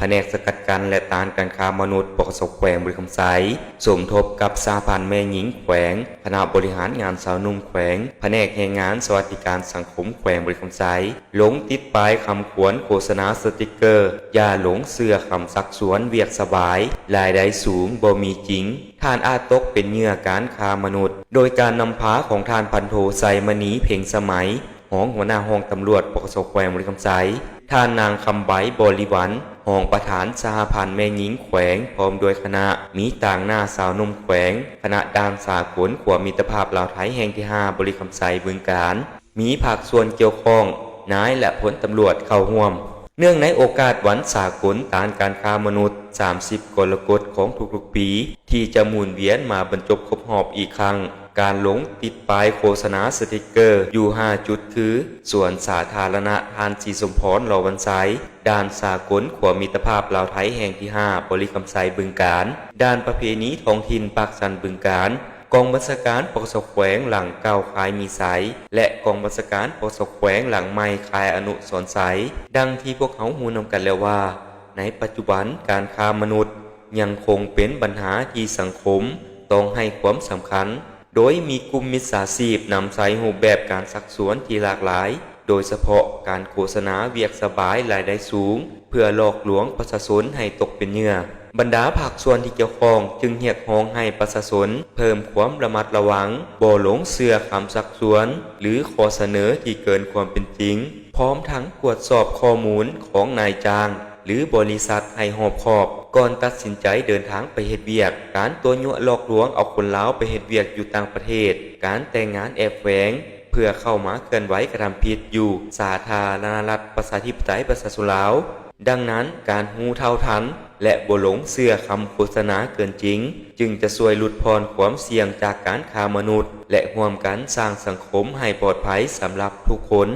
ພະແນກສະກັດກັ້ນ ແລະ ຕ້ານການຄ້າມະນຸດ ປກສ ແຂວງບໍລິຄຳໄຊ, ສົມທົບກັບສະຫະພັນແມ່ຍິງແຂວງ, ຄະນະບໍລິຫານງານຊາວໜຸ່ມແຂວງ, ພະແນກແຮງງານ ສະຫວັດດິການສັງຄົມແຂວງບໍລິຄຳໄຊ, ລົງຕິດປ້າຍຄຳຄວນໂຄສະນາສະຕິກເກີ ຢ່າຫຼົງເຊື່ອຄຳຊັກຊວນວຽກສະບາຍ, ລາຍໄດ້ສູງ, ບໍ່ມີຈິງ, ທ່ານອາດຕົກເປັນເຫຍື່ອການຄ້າມະນຸດ, ໂດຍການນຳພາຂອງທ່ານພັນໂທ ໄຊມະນີ ເພັງສະໄໝ, ຮອງຫົວໜ້າຫ້ອງຕຳຫຼວດ ປກສ ແຂວງບໍລິຄຳໄຊ, ທ່ານນາງ ຄຳໃບ ບໍລິວັນ, ຮອງປະທານສະຫະພັນແມ່ຍິງແຂວງ ພ້ອມດ້ວຍຄະນະ, ມີຕາງໜ້າຊາວໜຸ່ມແຂວງ, ຄະນະດ່ານສາກົນຂົວມິດຕະພາບລາວໄທແຫ່ງທີຫ້າ ບໍລິຄຳໄຊ ບຶງການ, ມີພາກສ່ວນກ່ຽວຂ້ອງ, ນາຍ ແລະ ພົນຕຳຫຼວດເຂົ້າຮ່ວມ. ເນື່ອງໃນໂອກາດວັນສາກົນຕ້ານການຄ້າມະນຸດ ສາມສິບ ກໍລະກົດຂອງທຸກໆປີ ທີ່ຈະໝູນວຽນມາບັນຈົບຄົບຮອບອີກຄັ້ງ, ການລົງຕິດປ້າຍໂຄສະນາສະຕິກເກີຢູ່ຫ້າຈຸດຄື ສວນສາທາລະນະທ່ານສີສົມພອນ ຫຼໍວັນໄຊ, ດ່ານສາກົນຂົວມິດຕະພາບລາວໄທແຫ່ງທີຫ້າ ບໍລິຄຳໄຊ ບຶງການ, ດ່ານປະເພນີທ້ອງຖິ່ນປາກຊັນ ບຶງການ, ກອງບັນຊາການ ປກສ ແຂວງຫຼັງເກົ່າ ຄາຍມີໄຊ ແລະ ກອງບັນຊາການ ປກສ ແຂວງຫຼັງໃໝ່ ຄາຍອະນຸສອນໄຊ. ດັ່ງທີ່ພວກເຮົາຮູ້ນຳກັນແລ້ວວ່າ ໃນປັດຈຸບັນການຄ້າມະນຸດຍັງຄົງເປັນບັນຫາທີ່ສັງຄົມຕ້ອງໃຫ້ຄວາມສຳຄັນ, ໂດຍມີກຸ່ມມິດສາຊີບນຳໃຊ້ຮູບແບບການຊັກຊວນທີ່ຫຼາກຫຼາຍ, ໂດຍສະເພາະການໂຄສະນາວຽກສະບາຍລາຍໄດ້ສູງ ເພື່ອຫຼອກລວງປະຊາຊົນໃຫ້ຕົກເປັນເຫຍື່ອ. ບັນດາພາກສ່ວນທີ່ກ່ຽວຂ້ອງຈຶ່ງຮຽກຮ້ອງໃຫ້ປະຊາຊົນເພີ່ມຄວາມລະມັດລະວັງ, ບໍ່ຫຼົງເຊື່ອຄຳຊັກຊວນ ຫຼື ຂໍ້ສະເໜີທີ່ເກີນຄວາມເປັນຈິງ, ພ້ອມທັງກວດສອບຂໍ້ມູນຂອງນາຍຈ້າງ ຫຼື ບໍລິສັດໃຫ້ຮອບຄອບ ກ່ອນຕັດສິນໃຈເດີນທາງໄປເຮັດວຽກ. ການຕົວະຍົວະຫຼອກລວງເອົາຄົນລາວໄປເຮັດວຽກຢູ່ຕ່າງປະເທດ, ການແຕ່ງງານແອບແຝງ ເພື່ອເຂົ້າມາເຄື່ອນໄຫວກະທຳຜິດຢູ່ສາທາລະນະລັດ ປະຊາທິປະໄຕ ປະຊາຊົນລາວ. ດັ່ງນັ້ນ, ການຮູ້ເທົ່າທັນ ແລະ ບໍ່ຫຼົງເຊື່ອຄຳໂຄສະນາເກີນຈິງ ຈຶ່ງຈະຊ່ວຍຫຼຸດຜ່ອນຄວາມສ່ຽງຈາກການຄ້າມະນຸດ ແລະ ຮ່ວມກັນສ້າງສັງຄົມໃຫ້ປອດໄພສຳລັບທຸກຄົນ.